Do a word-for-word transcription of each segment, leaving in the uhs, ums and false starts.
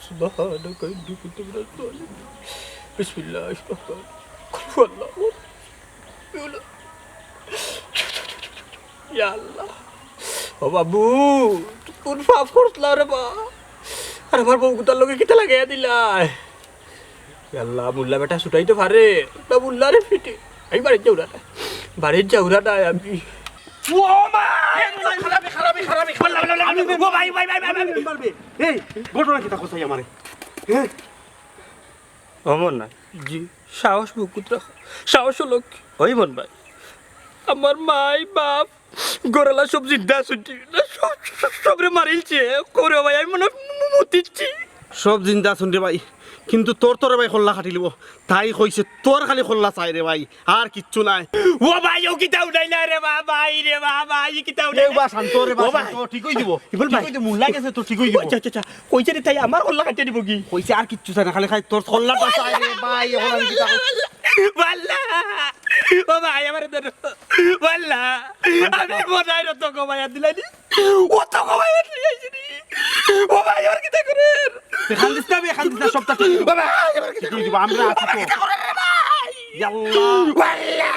سبحانك إني كنت من الظالمين. بسم الله الرحمن الرحيم. قل هو الله أحد. ইয়া আল্লাহ। ও বাবু, তুই কোন পাপ করছলা রে বা? আর আমার বউ কুতার লগে কিতা লাগাইয়া দিলায়? ইয়া আল্লাহ, মুল্লা বেটা ছুটাইতো পারে না, মুল্লারে পিটে। আমি বাড়িত যাওরা না, বাড়িত যাওরা না আমি। ও মা! খারাপি, খারাপি, খারাপি। ও ভাই, ভাই, ভাই, ভাই, ভাই। এই, ঘটনা কিতা কইছাই আমারে? হ্যাঁ? অমর না। জি। সাহস বুকুত রাখো। সাহস হলো কি? ওই মন ভাই। আমার মাই বাপ ঘরআলা সব জিন্দা আছইন নি? না, সব, সব, সবরে মারিলছে। কও রে ভাই, আমি মনে হয় মু-, মু-, মতিচ্ছি। সব জিন্দা আছইন রে ভাই, কিন্তু তোর তোরে ভাই কল্লা কাটিলিবো। তাই কইছে তোর খালি কল্লা চাই রে ভাই, আর কিচ্ছু নাই। ও ভাই, ও কিতা উঠাইলা রে বা, ভাই রে বা, ভাই, ই কিতা এ উঠাইলা? বা শান্ত রে বা, ও ভাই। শান্ত, ঠিক অই দিব। কি বল ঠিক ভাই? অই দিব, মুল্লা গেছে তো ঠিক অই দিব। আচ্ছা, আচ্ছা, আচ্ছা। কইছে রে তাই আমার কল্লা কাটিয়া দিব কি? কইছে আর কিচ্ছু চাই না, খালি খালি তোর কল্লাটা চাই রে ভাই, এখন আমি কিতা করি? ওয়াল্লা! ও ভাই, আমারে ধরো। ওয়াল্লা! আমি মনে হয় রত কমাইয়া দিলাইনি। ও তো কমাইয়া দিলাইনি। ও ভাই, আমার কিতা করে? তুই কান্দিস না বে, কান্দিস না, সবটা ঠিক অই দিব। ও ভাই, আমার কিতা করে? ঠিক অই দিব, আমরা আছি তো। কিতা করে রে ভাই? ইয়াল্লা। ওয়াল্লা!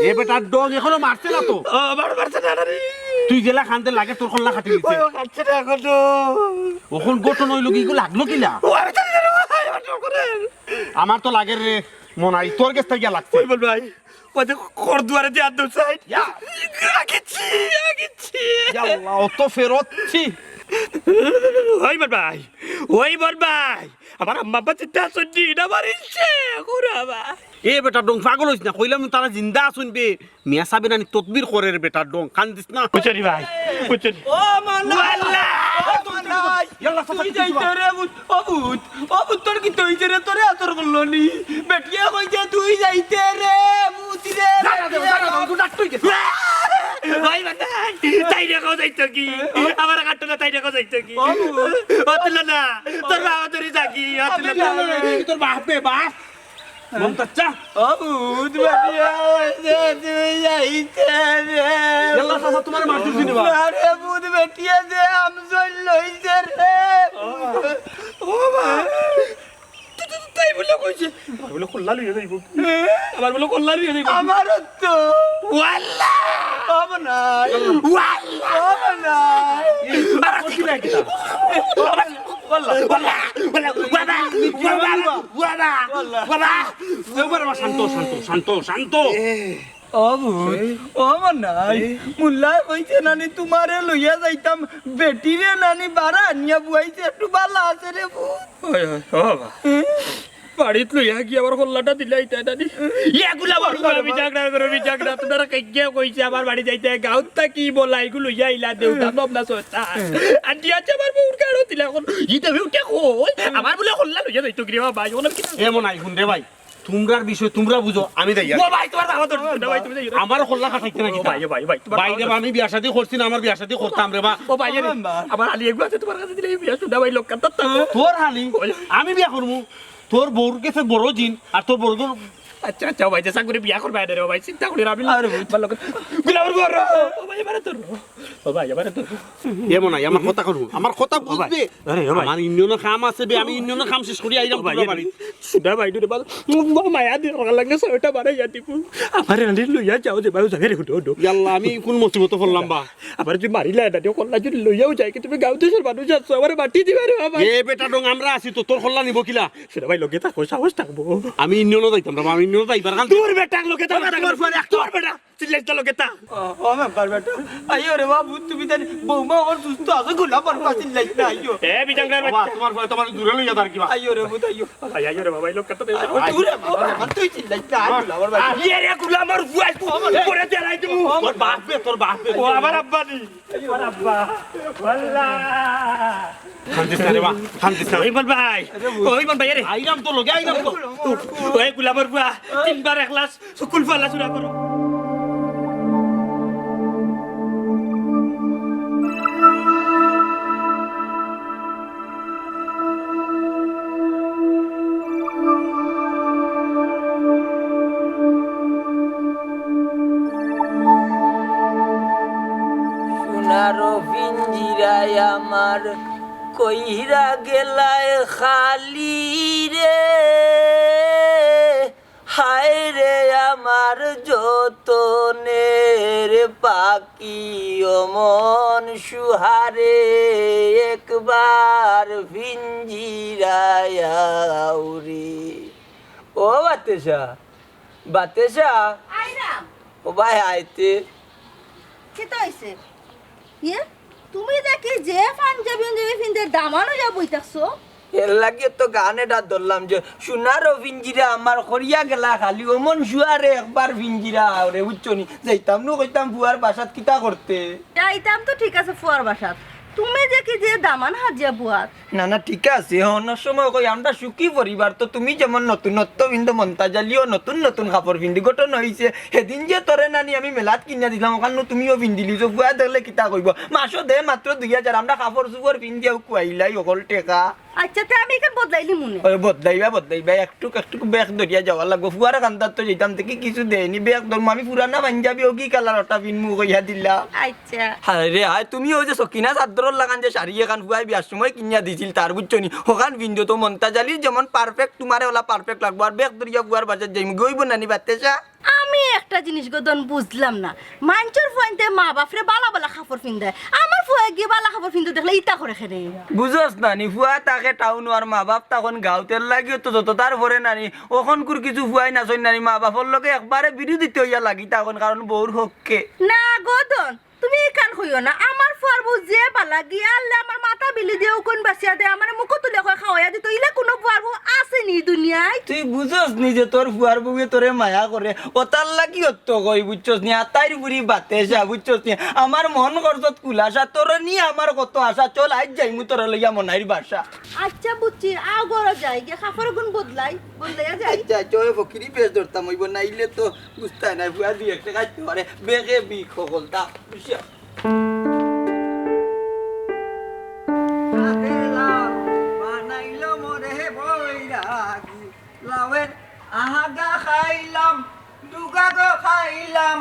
এ বেটার ডং এখনো মারছে না তো? ও, আমার মারছে না রে। তুই যেলা কান্দে লাগে তোর কল্লা কাটি দিছে। ওই, ও কাটছে না এখনো। অখন ঘটনা অইলো কি, ইগু লাগলো কিলা? ও, আমি জানি না রে ভাই, আমার ডর করে। আমার তো লাগের রে, মনাই, তোর গেছ থাকি গিয়া লাগছে। ওই বল ভাই, ওই যে ঘর দুয়ারে যে আদম সাইড। ইয়া। আগেছি, আগেছি। ইয়াল্লা, অত ফেরত ছি। ওই বল ভাই, ওই বল ভাই, আমার আম্মা আব্বা চিন্তা আছইন নি, না মারিলছে, ওরা ভাই। এ বেটা ডং, পাগল অইছ না, কইলাম না তারা জিন্দা আছইন বে। মিয়া সাবে নানি তদবির করের বেটা ডং, কান্দিস না। বুঝছো নি ভাই? বুঝছো নি? ও মনাই! আল্লাহ! ও মনাই! ইয়াল্লা, তুই চাচা, যাইতে রে, ভূত, ও ভূত, ও ভূত, তোর কিতা অইছে রে, তোরে আতর করলো নি? বেটিয়ে কইছে তুই যাইতে রে, ভূত রে, জাগা দে, বেটিয়ে জাগা দে, কইছে। ওগু ডাক্তার গেছে। ভাই, ভাই, তাই রে কও যাইতো কি? আমার কাটতো না, তাই রে কও যাইতো কি? ও ভূত। অতলা না, তোর বাবা তোরে যাকি, অতলা না। তোর বাপ বে, বাপ। মন চাচ্ছা? ও ভূত বেটিয়ে, যে তুই যাইতে রে। ইয়াল্লা, চাচা, তোমার মার তুলছি নি বা? আরে ভূত বেটিয়ে যে আম জল লইছে রে। ও মা। তুই, তুই, তুই তাই বলে কইছে। আমার বলে কল্লা লইয়া যাইব। আমার বলে কল্লা লইয়া যাইব। আমারও তো। ওয়াল্লা। ও মনাই। ওয়াল্লা। ও মনাই। এই, আর কি লাগে? ওয়াল্লা, ওয়াল্লা, ওয়াল্লা, ওয়াল্লা, ওয়াল্লা, ওয়াল্লা। এবার, এবার শান্ত, শান্ত, শান্ত, শান্ত। ও ভূত, ও মনাই, মুল্লায় কইছে নানি তুমারে লইয়া যাইতাম, বেটিরে নানি বারা আনিয়া বুয়াইছে, একটু বালা আছে রে ভূত। ওই, ওই, ও বাবা। বাড়িত লইয়া গিয়া আবার কল্লাটা দিলাইতা নানি। ইয়া গুলা বাবা, আমি ঝগড়া করো, আমি ঝগড়া। তুমারে কে গিয়া কইছে আমার বাড়ি যাইতে, গাউত থাকি বলা, ইগু লইয়া আইলা দেও, দাম না সস্তা। আর দিয়া আছে আমার বউর গাড়ো দিলা, অখন ইটা আমি উঠে কই, আমার বলে কল্লা লইয়া যাইতো গিরে বাবা, অখন আমি কি এমন আই, হুন রে ভাই, তুমরার বিষয় তুমরা বুঝো, আমি যাই আর। ও ভাই, তুমার দাওয়াত অইছে না ভাই, তুমি যাইও না। আমার কল্লা কাটাইতে না ও কিতা? ভাই, ও ভাই, ভাই, তুমার ভাই রে দাওয়াত বা, আমি বিয়া শাদি করছি না, আমার বিয়া শাদি করতাম রে বা। ও ভাই রে, বাবা। আমার আলী এগু আছে, তুমার কাছে দিলে বিয়া শুনা ভাই, লোক কান্দাত থাকো। তোর আলী? ওই। আমি বিয়া করমু। তোর বউর গেছে বড় জিন, আর তোর বড় জিন আচ্ছা, আচ্ছা, ও ভাই, যে চাকরি বিয়া করবা এনে রে, ও ভাই, চিন্তা করি আমি আরে ভাই। ভালো করে। গুলামের বউ রে। ও ভাই, এবারে তোর। ও ভাই, এবারে তোর। এমন নাই, আমার কথা করবো, আমার কথা ও ভাই। বুঝবে। আরে, ও ভাই। আমার ইউনিয়নের কাম আছে বে, আমি ইউনিয়নের কাম শেষ করি আইলাম ও ভাই, তোর বাড়ি। সুধা ভাই, দূরে বল। মায়া দিয়ে ভালো লাগলে ছয়টা বারে ইয়া দিব। আমার আলী লইয়া যাও যে ভাই, যাবে রে, হুটো, হুটো। ইয়াল্লা, আমি কোন মুসিবতে পড়লাম বা? আবার যদি মারিলা এটা, দিয়ে কল্লা যদি লইয়াও যায়, কিন্তু তুমি গাঁও দেশের মানুষ আছো, আমার মাটি দিবা রে বাবা। এ বেটা ডং, আমরা আছি তো, তোর কল্লা নিব কিলা? সুধা ভাই, লগে থাকো, সাহস থাকবো। আমি ইউনিয়নও যাইতাম না, আমি ইউনিয়নও যাইবার কারণ দূর বেটা, লগে থাকো, বাবা, তোমার পরে একটা দূর বেটা। চিল্লাইতে লগে তা। ও, ও মেম্বার বেটা। আইও রে বাবু, তুমি জানি বৌমা ওর সুস্থ আছে, গুলা পর পা চিল্লাইতে আইও। এ, বিজাঙ্গার বাবা, বাচ্চা। তোমার পরে তোমার দূরে লইয়া দাঁড় কিবা। আইও রে বাবু, আইও। আই, আইও রে বাবা, এই লোকটা তো দেখো। আই, দূরে বাবা, তুই চিল্লাইতে আয়, গুলা আমার ভাই। আই, এ রে, গুলা আমার বুয়াই, তুই ও, করে দেলাই তুমি। ও, আমার বাপ বে, তোর বাপ বে। ও, আমার আব্বা নি। আমার আব্বা। আল্লাহ। কান্দিস না রে বা, কান্দিস না। ওই বল ভাই, ওই বল ভাই, আরে। আইলাম তো লগে, আইলাম তো। ওই গুলামর বুয়া, তিনবার এক লাশ, সুকুল ফালা চুরা করো। সোনারো পিঞ্জিরায় আমার কইরা গেলায় খালি রে, হায় রে আমার যতনের পাখি, ও মন সুহারে একবার ফিঞ্জিরায় আউরে। ও বাতেশা, বাতেশা। আইরাম। ও ভাই আইতে। কিতা অইছে? ইয়ে, তুমি দেখি যে পাঞ্জাবি উঞ্জাবি ফিন্দে দামান অইয়া বই থাকছো। এর লাগি তো গান এটা ধরলাম যে, সোনার ও ফিঞ্জিরা আমার করিয়া গেলা খালি, ও মন সুহারে একবার ফিঞ্জিরা আউরে, বুঝছো নি? যাইতাম নু কইতাম ফুয়ার বাসাত কিতা করতে। যাইতাম তো ঠিক আছে ফুয়ার বাসাত, তুমি দেখি যে দামান হাজিয়া বুয়াত। না, না, ঠিক আছে। অন্য সময় কই, আমরা সুখী পরিবার, তো তুমি যেমন নতুনত্ব ফিন্দো, মন্তাজ আলীও নতুন নতুন কাপড় ফিন্দি। ঘটনা অইছে, সেদিন যে তোরে নানি আমি মেলাত কিনিয়া দিলাম, ওখান নু তুমিও ফিন্দিলি, তো ফুয়া দেখলে কিতা কইবো? মাসো দে মাত্র দুই হাজার, আমরা কাপড় চুপড় ফিন্দিয়াউ খুয়াইলাই হকল টেকা। আচ্ছা, তে আমি ইখান বদলাইলিমু নে। ওই বদলাইবা, বদলাইবা, একটুক একটুক বেগ ধরিয়া যাওয়া লাগবো। ফুয়ার কান্দাত তো যাইতাম দেখি কিছু দেয়নি, বেগ ধরমু। আমি পুরানা পাঞ্জাবি ওগি কালার ওটা ফিনমু কইয়া দিলাম। আচ্ছা। হায় রে হায়, তুমি ওই যে সকিনা চাদরর লাখান যে শাড়ি এখান ফুয়ায় বিয়ার সময় কিনিয়া দিছিল, তার বুঝছো নি? ওখান ফিন্দো তো মন্তাজ আলীর যেমন perfect, তোমারে ওলা perfect লাগবো। আর বেগ ধরিয়া ফুয়ার বাসাত যাইমু, গইব নানি বাতেশা? আমি একটা জিনিস গদন বুঝলাম না, মাইনষর ফুয়াইন্তে মা বাপরে বালা বালা কাপড় ফিন্দায়, আমার ফুয়ায় গিয়া বালা কাপড় ফিন্দে দেখলে ইতা করে কেনে? বুঝস না নি, ফুয়া থাকে টাউন আর মা বাপ তখন গাঁওতের লাগিও তো যত তার পরে নানি, অখনকুর কিছু ফুয়াইন আছইন নানি, মা বাপর লগে একবারে বিরোধিতা অইয়া লাগি তখন, কারণ বউর হককে। না গদন, তুমি ইখান কইও না, আমার ফুয়ার বউ যে বালা গিয়া আল্লাহ আমার মাথা বিলি দিয়া উকুন বাসিয়া দেয়, আমার মুখো তুলে কয় খাওয়াইয়া দিত, ইলা কোনো ফুয়ার বউ আছে নি দুনিয়ায়? তুই বুঝস নি যে তোর ফুয়ার বউয়ে তোরে মায়া করে, ও তার লাগি অত কই, বুঝছস নি? আতাইর বুড়ি বাতেশা, বুঝছস নি? আমার মন করছত কুলাসা, তোর নি আমার কত আশা, চল আইজ যাইমু তোর লইয়া মনাইর বাসা। আচ্ছা বুঝছি, আও ঘরো যাই, গিয়া কাপড় গুন বদলাই, বদলাইয়া যাই। আচ্ছা, আচ্ছা, ওই ফকিরি বেশ ধরতাম অইব, নাইলে তো বুঝতায় নাই, ফুয়া দুই একটা খাইতে পারে, বেগে বিক হকলতা, বুঝছো? সাদে লাউ বানাইলো মোরে বৈরাগী, লাউয়ের আহাগা খাইলাম, দুগাগো খাইলাম,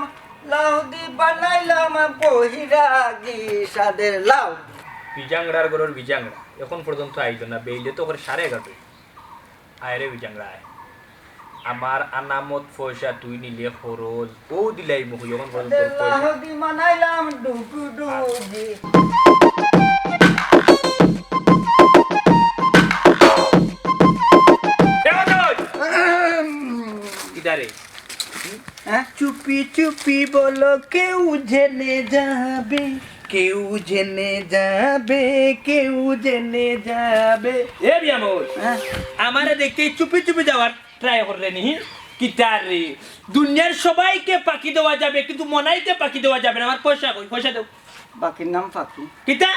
লাউ দি বানাইলাম বৈরাগী, সাদে লাউ। বিজাংড়ার গরুর বিজাংড়া এখন পর্যন্ত আইলো না, বেইলে তো করে সাড়ে এগারোটা। আয় রে বিজাংরা আয়। আমার আনামত পয়সা তুই নিলে খরচ, ও দিলাই মুখ, যখন খরচ তোর পয়সা। লাহদি মানাইলাম ডুগু ডুগি। এ অজয়! কিদারে? হ্যাঁ? চুপি চুপি বলো কেউ জেনে যাবে, কেউ জেনে যাবে, কেউ জেনে যাবে। এ বিয়ামর, হ্যাঁ? আমারে দেখে চুপি চুপি যাওয়ার ট্রাই কররে নি? কিতার রে? দুনিয়ার সবাইকে ফাঁকি দেওয়া যাবে, কিন্তু মনাইকে ফাঁকি দেওয়া যাবে না। আমার পয়সা কই? পয়সা দেও। বাকির নাম ফাঁকি। কিতা?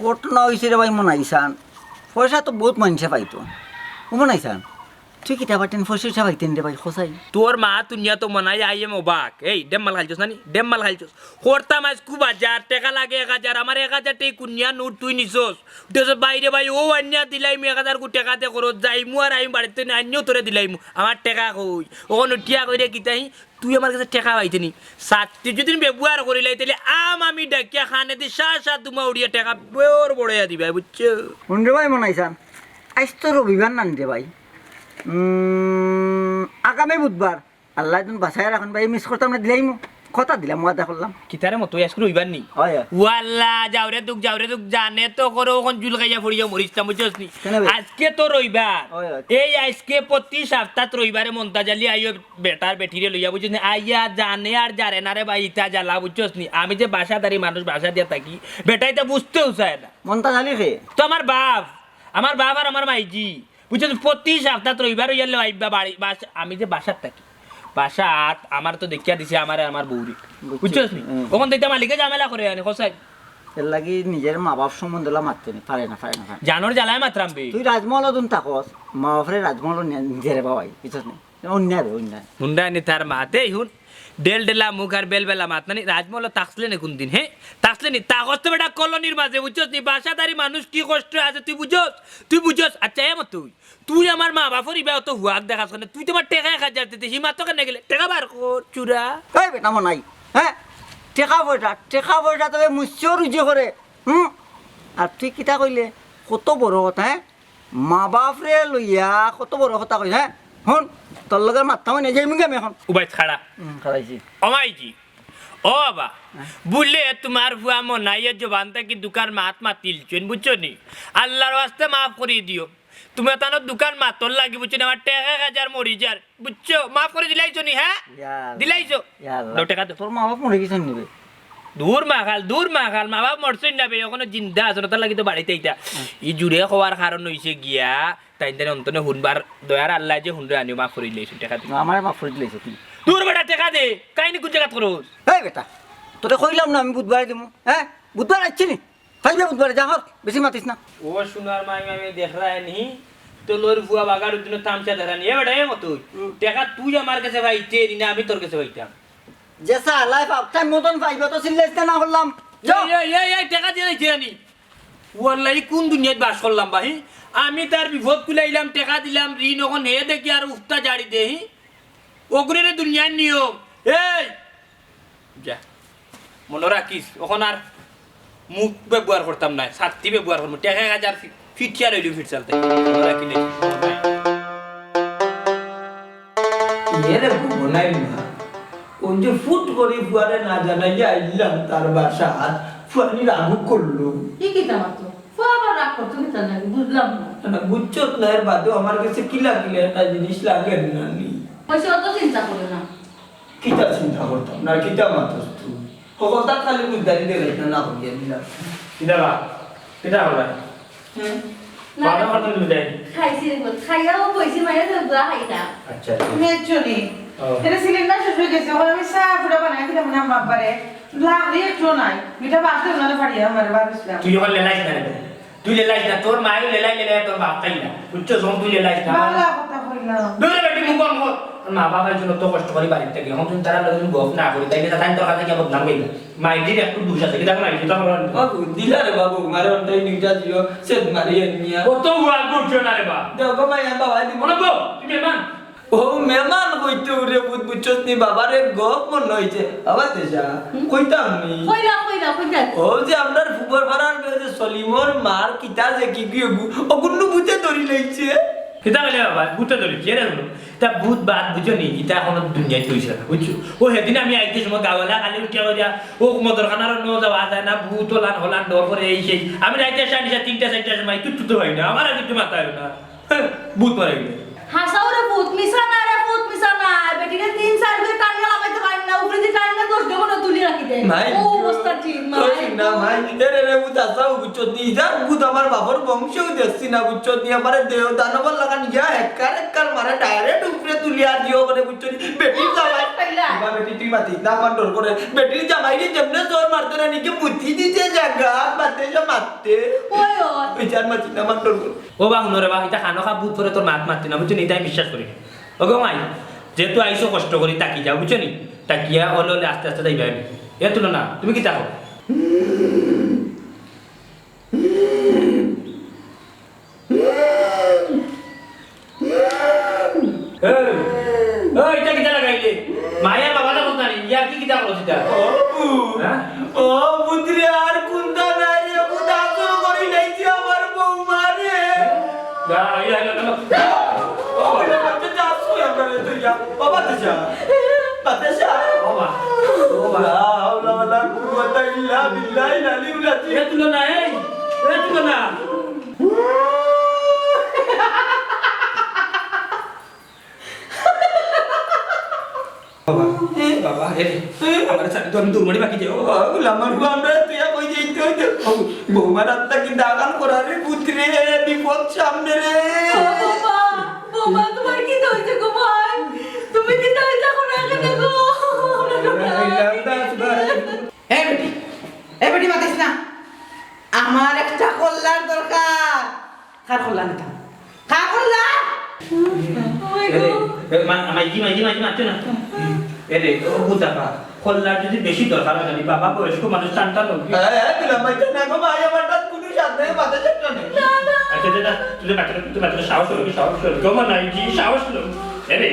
ঘটনা অইছে রে ভাই মনাইছান, পয়সা তো বহুত মানষে পাইতো। ও মনাইছান, তুই কিতা পারতেন পয়সা উঠা পাইতেন রে ভাই, খোঁচাই? তোর মা তুনিয়া তো মনাই আইয়ে মোবাক। এই, ডেম মাল খাইলছস না নি? ডেম মাল খাইলছস। করতাম আইজ খুব বাজার, টেকা লাগে এক হাজার, আমার এক হাজার টেকা কুনিয়া নোট তুই নিছস। উঠেছস বাইরে ভাই, ও আনিয়া দিলাইমু এক হাজার কু টেকা দে করো, যাইমু আর আইমু বাড়িত না, আনিয়াও তোরে দিলাইমু। আমার টেকা কই? অখন উঠিয়া কইরে কিতাই? তুই আমার গেছে টেকা পাইতে নি। ছাত্রী যদি ব্যবহার করিলাই, তাইলে আম আমি ডাকিয়া খানে দি সা সা দুমা উড়িয়া টেকা বড় বড় ইয়া দিবা, বুঝছো? হুন রে ভাই মনাইছান, আইজ তো রবিবার নানি রে ভাই। উম, আগামী বুধবার। আল্লাহ তুমি বাঁচাইয়া রাখুন ভাই, মিস করতাম না, দিলাইমু। কথা দিলাম, ওয়াদা করলাম। কিতারে মতো, আইজ রবিবার নি? হয়, হয়। ওয়াল্লা, যাওরে দুখ, যাওরে দুখ, জানে তো করো, অখন জুল খাইয়া পড়িয়া মরিস না, বুঝছস নি? কেনে ভাই? আইজকে তো রবিবার। হয়, হয়। এই আইজকে প্রতি সপ্তাহত রবিবারে মন্তাজ আলী আইও বেটার বেটিরে লইয়া, বুঝছস নি? আইয়া জানে আর জারে না রে ভাই, ইতা জ্বালা, বুঝছস নি? আমি যে বাসাদারি মানুষ, বাসা দিয়া থাকি, বেটা ইতা বুঝতেউ চায় না। মন্তাজ আলী কে? তো আমার বাপ, আমার বাপ আর আমার মাইজি, বুঝছস নি? প্রতি সপ্তাহত রবিবার অইয়ারলে আইবা বাড়ি, বাস-, আমি যে বাসাত থাকি, বাসাত আমার তো দেখিয়া দিছে আমারে আমার বউরে, বুঝছি। বুঝছস নি? হুম। অখন দেখতে মালিকে ঝামেলা করে আনে, কসাই। এর লাগি নিজের মা বাপ সম্বন্ধে ওলা মাততে নি, পারে না, পারে না, পারে না। জানোর জ্বালায় মাতরাম বে। তুই রাজমহল অদুন থাকস, মা বাপরে রাজমহল নি-, নিজের বাবাই, বুঝছস নি? অন্যায় বে, অন্যায়। হুন্ডা নি তার মাতে হুন, ডেল ডেলা মুখ আর বেল বেলা মাত নানি, রাজমহল থাকসলে নি কোনদিন, হে? থাকসলে নি, থাকস তো বেটা কলোনির মাঝে, বুঝছস নি? বাসাদারি মানুষ কি কষ্ট আছে তুই বুঝছস? তুই বুঝছস? আচ্ছা, এ মত তুই, তুই আমার মা বাপর ইবা অত হুয়াক দেখাস কেনে? তুই তো আমার টেকা এক হাজার দিতে, হিমাত তো কেনে গেলে? টেকা বার কর, চুরা। এই বেটা মনাই, হ্যাঁ? টেকা পয়সা, টেকা পয়সা তবে মুচ্ছেও রুজি করে, হুম? আর তুই কিতা কইলে? কত বড় কথা, হ্যাঁ? মা বাপরে লইয়া কত বড় কথা কইস, হ্যাঁ? হুন, তোর লগে মাততাম না, যাইমুগি আমি এখন। উবাইত খাড়া। হুম, খাড়াইছি। ও মাইজি, ও বাবা, হ্যাঁ? বুলে তুমার ফুয়া মনাইয়ে জবান থাকি দুখান মাত মাতিলছইন, বুঝছো নি? আল্লার ওয়াস্তে মাফ করি দিও। তুমি তানো দুখান মাতর লাগি, বুঝছো নি? আমার টেকা এক হাজার মরি যার, বুঝছো? মাফ করি দিলাইছো নি, হ্যাঁ? ইয়া আল্লাহ। দিলাইছো? ইয়া আল্লাহ। দাও টেকা দাও। তোর মা বাপ মরি গেছইন নি বে? দূর মাখাল, দূর মাখাল, মা বাপ মরছইন না বে, অখনো জিন্দা আছইন, তার লাগি তো বাড়িত আইতা। ই জুরে কওয়ার কারণ অইছে গিয়া, তাইন তাইন অন্তনে হুনবার দয়ার আল্লায় যে হুনরে আনিও মাফ করি দিলাইছইন, টেকা দে। আমারে মাফ করি দিলাইছো তুই। দূর বেটা, টেকা দে, কাহিনী কুন জাগাত করস? এই বেটা, তোরে কইলাম না আমি বুধবারে দিমু, হ্যাঁ? বুধবার আইছে নি? খাইবে বুধবারে, যা হর, বেশি মাতিস না। ও সোনার মাই, আমি দেখরায় নি, তো লইর ফুয়া বাগার উদ্দিন তামশা ধরা নি। এ বেটা, এ মতই, হুম। টেকা তুই আমার কাছে পাইতে নি না, আমি তোর কাছে পাইতাম। যে চালায় পাপ, টাইম মতন পাইবে তো চিল্লাইস না, না করলাম। যাও। এই, এই, এই, এই, টেকা দিয়া যাইতে আনি। ওয়াল্লাহি, কুন দুনিয়াত বাস করলাম বা, হি? আমি তার বিপদ কুলাইলাম, টেকা দিলাম, ঋণ অখন হে দেখি আর উফতা জাড়ি দে, হি? অগুরে দুনিয়ার নিয়ম। এই, যা। মনো রাখিস, অখন আর মুখ ব্যবহার করতাম নায়, ছাতি ব্যবহার করমু। টেকা এক হাজার ফি-, ফিটিয়া লইলু ফিট চালতে। মনো রাখি নে। এরে বউ বনাই না। ওই যে ফুট করি ফুয়ারে না জানাইয়া আইলাম তার বাসাত, ফুয়ানি রাগ করলো। ই কিতা মাতো? ফুয়া আবার রাগ করতো কিতা লাগি? বুঝলাম না। না, না, বুঝছত না, এর বাদেও আমার কাছে কিলা কিলা একটা জিনিস লাগে না নি। পয়সা অত চিন্তা করো না। কিতা চিন্তা করতাম না, কিতা মাতস তুই? হকলতা খালি বুঝদারি দেখাইস না, না করিয়া দিলাম। কিতা বা? কিতা করবা? হুম? না, বাবা না। কত তুমি যাই? খাইছি রে পুত, খাইয়াও বইছি, মাইরে তো দোয়া খাই না। আচ্ছা, আচ্ছা। তুমি এসছো নি? ও। এটা সিলিন্ডার শেষ হয়ে গেছে, ওখানে আমি চা ফুটা বানাই দিলাম না আব্বারে। লাগলে একটু নাই, মিঠা বাসতে ওনারে ফাড়িয়ে আমার বার হইছিলাম। তুই ওখানে লেলাইস না রে। তুই লেলাইস না, তোর মায়ে লেলাই লেলাই তোর বাপ খাই না। বুঝছো? যখন তুই লেলাইস না। বালা কথা কইলাম। দূরে বেটি মুখ বন্ধ কর। মা বাবা এই জন্য তো কষ্ট করি বাড়ির থেকে। এখন তুমি তারা লোকজন গপ না করি, তাইলে তাই তোর কাছে গিয়ে বদনাম গাইবে। মাইজির একটু দোষ আছে, কি দেখো মাইজি তো আমরা বাবু, দিলা রে বাবু, মারে অন্টাই দুইটা দিও, সেট মারি এনিয়া। ও তো ওয়া করছো না রে বা। দেখো মাই, আমি বাবা দিব। মনে গো, তুমি মান। ও মেমান কইতে উরে বুঝ-, বুঝছস নি বাবারে গপ মনে হইছে। বাবা তেজা, হুম? কইতাম নি? কইলা, কইলা, কইলা। ও যে আমরার ফুবর পাড়ার যে সলিমর মার কিতা যে কি কি গু-, অগুন্নু ভূতে ধরি লইছে। কিতা কইলে বাবা? ভূতে ধরি, কে রে বলো? তা ভূত বাদ বুঝো নি? ইতা এখনো দুনিয়াত হইছে না, বুঝছো? ও সেদিন আমি আইতে সময় গাওয়ালা খালি উঠিয়া কইরা, ও মদরখানার অন্য যাওয়া যায় না, ভূত হলান হলান ডর করে এই সেই। আমি রাইতে সাড়ে তিনটা, চারটার সময় কিচ্ছু তো হয় না, আমার আর কিচ্ছু মাথায় হয় না। ভূত মারা গেল। হাসাও রে ভূত, মিছা না রে ভূত, মিছা না। বেটিরে তিন চার করে টানিয়া লামাইতে পারেন না, উপরে দিয়ে টানিয়া দশ দেবো না তুলি রাখি দে। মাই, ও অবস্থা ঠিক, মাই। কই না, মাই। এ রে রে, ভূত হাসাও, বুঝছো? নি যা, ভূত আমার বাপর বংশেও দেখছি না, বুঝছো? নি আমারে দেহ দানবর লাগান ইয়া, একবার একবার মারে direct উপরে তুলিয়া দিও করে, বুঝছো? নি বেটির জামাই। পাইলা? বাবা, বেটি তুই মাতিস না, আমার ডর করে। বেটির জামাই রে যেমনে জোর মারতে না, নিকে মুতি দিতে জাগা, মাতে যা মাতে। ওই, ওই। ওই চার মাতিস না, আমার ডর করে। ও বা, হুনো রে বা, ইতা খানো খা ভূত ধরে তোর মাত মাততে না, বুঝছো নি? ইতা আমি বিশ্বাস করি না। ওগো মাই, যেহেতু আইছো কষ্ট করি, তাকি যাও, বুঝছো নি? তাকিয়া অলে অলে আস্তে আস্তে যাইবা আমি। এ তুলো না, তুমি কিতা কও? এই, এই, ইটা কিতা লাগাইলে? মায়া বাবা না বলতা নি, ইয়ার কি কিতা করো ইটা? ও পুত, হ্যাঁ? ও পুত্রে, আর কুন্তা নাই রে, পুত আদর করি লাইছি আমার বৌমারে। লা ইলাহা ইল্লাল্লাহ। ও, বাবা, বাচ্চা, আসো, আমরা রে, তুই যা। বাবা, তুই যা। বাবা, যা। বাবা। ও বাবা। লা হাওলা ওয়ালা কুওয়াতা ইল্লা বিল্লাহিল আলিয়্যিল আযীম। এ তুলো না, এই। এ তুলো না। বাবা, এ বাবা, এ রে, আমার সাথে তো আমি দৌড়মারি বাকি যাও। ও, আমার বউ, আমরা তুই কই যাইতে হইতে? ও, বৌমার আত্মা কি দাগাল করা রে, পুত্রে, বিপদ সামনে রে। ও বাবা, বাবা, তোমার কি হইছে গো ভাই? তুমি কি তাই দেখো না কেন গো? এ বেটি, এ বেটি, মাতিস না। আমার একটা কল্লার দরকার। কার কল্লা নিতাম? কার কল্লা? এরে, এ, মা-, মাইজি, মাইজি, মাইজি, মারছো না? এরে, ও বুঝাবা, কল্লার যদি বেশি দরকার হয়, খালি বাবা বয়স্ক মানুষ টান টান উঠবে। এ, এ, দিলাম ভাই, না গো ভাই, আমার তাত কোনো স্বাদ নেই, মাথা চাপটা নেই। না, না। আচ্ছা, আচ্ছা, আচ্ছা, তুই বাচ্চাটা, তুই বাচ্চাটা সাহস করবি, সাহস করবি। কেমন নাই, জি, সাহস করবি। এরে,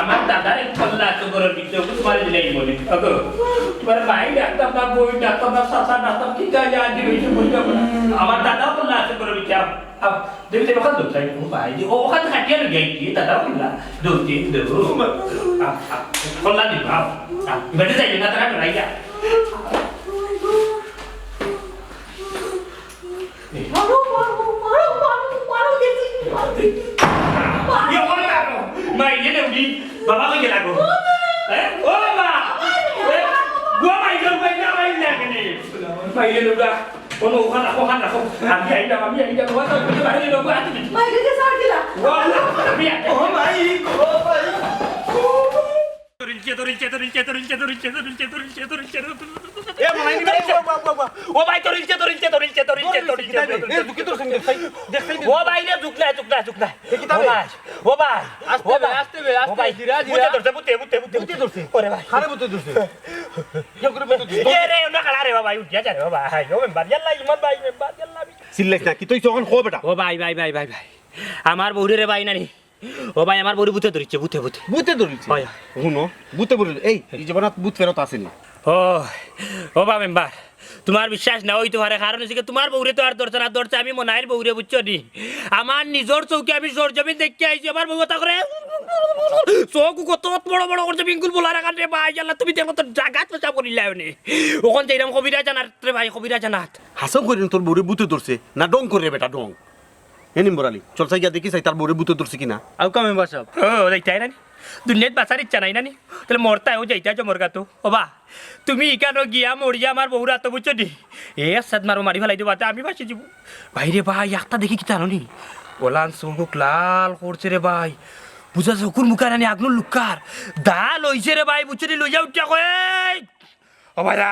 আমার দাদার এক কল্লা আছে ঘরর ভিতরে, ওগু তুমারে দিলাই বলে। ওগো, তুমার মাই ডাকতাম না, বই ডাকতাম না, চাচা ডাকতাম, কিতা যে আজি অইছে বুঝলাম না। আমার দাদার কল্লা আছে ঘরর ভিতরে, আও, আও, দেখি, দেখি, ওখান দৌড় চাই, ও ভাই, ও, ওখান খাটিয়া লই যাই কি, দাদার কল্লা, দৌড় দিন, দৌড়। আও, আও, কল্লা দিবা, আও, আও, এবারে যাইবে না, তারা ডরাই যা। মারো, মারো, মারো, মারো, মারো, দেখি, মারো। ইয়ে, ওরে মারো। মাইরে নেউরি। বাবা কই গেলা গো? হ্যাঁ? ও বাবা। এ, গো মাইরে, মাইরে, মাইরে কেনে? মাইরে নেউরা। কোনো ওখান রাখো, ওখান রাখো। আমি আইলাম, আমি আইলাম। ওখান থেকে বাইরে নেবো, আজ। মাইরে কে সার দিলা? ও আল্লাহ, আমি আইলাম। ও মাই, ও মাই। তরিলছে, তরিলছে, তরিলছে। এ, মালাই নিবে, এ, ও, ও, ও, ও। ও ভাই, তরিলছে, তরিলছে, তরিলছে। এ, জুকি তোর সঙ্গে, দেখছাই, দেখছাই। ও ভাই রে, জুক না, জুক না, জুক না। এ, কিতা রে? ও ভাই, ও ভাই, আস্তে ও বে, ভাই। আস্তে বে, আস্তে ও বে, ভাই। ধীরে, ধীরে। ভূতে ধরছে, ভূতে, ভূতে, ভূতে। ধরছে। ওরে ভাই। কারে ভূতে ধরছে? ইয়ে করে ভূতে ধরছে। এ রে, অন্য কালা রে বাবা, উঠিয়া যা রে বাবা। হাই, ও মেম্বার, ইয়াল্লা, ইমান ভাই, মেম্বার, ইয়াল্লা। চিল্লাইস না, কিতা অইছে অখন ক বেটা। ও ভাই, ভাই, ভাই, ভাই, ভাই। আমার বউরে রে ভাই নানি। ও ভাই, আমার বউরে ভূতে ধরিছে, ভূতে, ভূতে। ভূতে ধরিছে? হয়। হুনো, ভূতে ধরিছে। এই, এই জীবনত ভূত ফেরত আসেনি। ও, ও বা মেম্বার, তুমার বিশ্বাস না অইতো পারে, কারণ অইছে কি, তুমার বউরে তো আর ধরছে না, ধরছে আমি মনাইর বউরে, বুঝছো নি? আমার নিজর চউখে আমি সরজমিন দেখিয়া আইছি, আমার বউ অতা করে চউখ কত বড় বড় করছে, বিঙ্গুল বলার আকার রে ভাই, আল্লাহ, তুমি দেখো তো জাগাত পেশাব করিলায় নে। অখন যাইরাম কবিরাজ আনাত রে ভাই, কবিরাজ আনাত। হাছাউ করি তোর বউরে ভূতে ধরছে, না ঢং করে বেটা, ঢং? এ নিম্বর আলী, চল চাই গিয়া দেখি চাই তার বউরে ভূতে ধরছে কিনা। আউক্কা মেম্বার সাব। ও, যাইতায় নানি? দুনিয়াত বাঁচার ইচ্ছা নাই নানি? তাইলে মরতায়, ও যাইতায় জমর গাতো। ও বা, তুমি ইখানো গিয়া মরিয়া আমার বউর আতো, বুঝছো নি? এ, সাত মারো, মারি ফালাই দিবা, তে আমি বাঁচি যিমু। ভাই রে ভাই, একটা দেখি কিতা জানো নি? ওলান চউখ লাল করছে রে ভাই। বুঝা চউখর মুখা নানি আগুন লুকার। দা লইছে রে ভাই, বুঝছো নি? লইয়া উঠিয়া কয়, "এই, ও ভাই রে,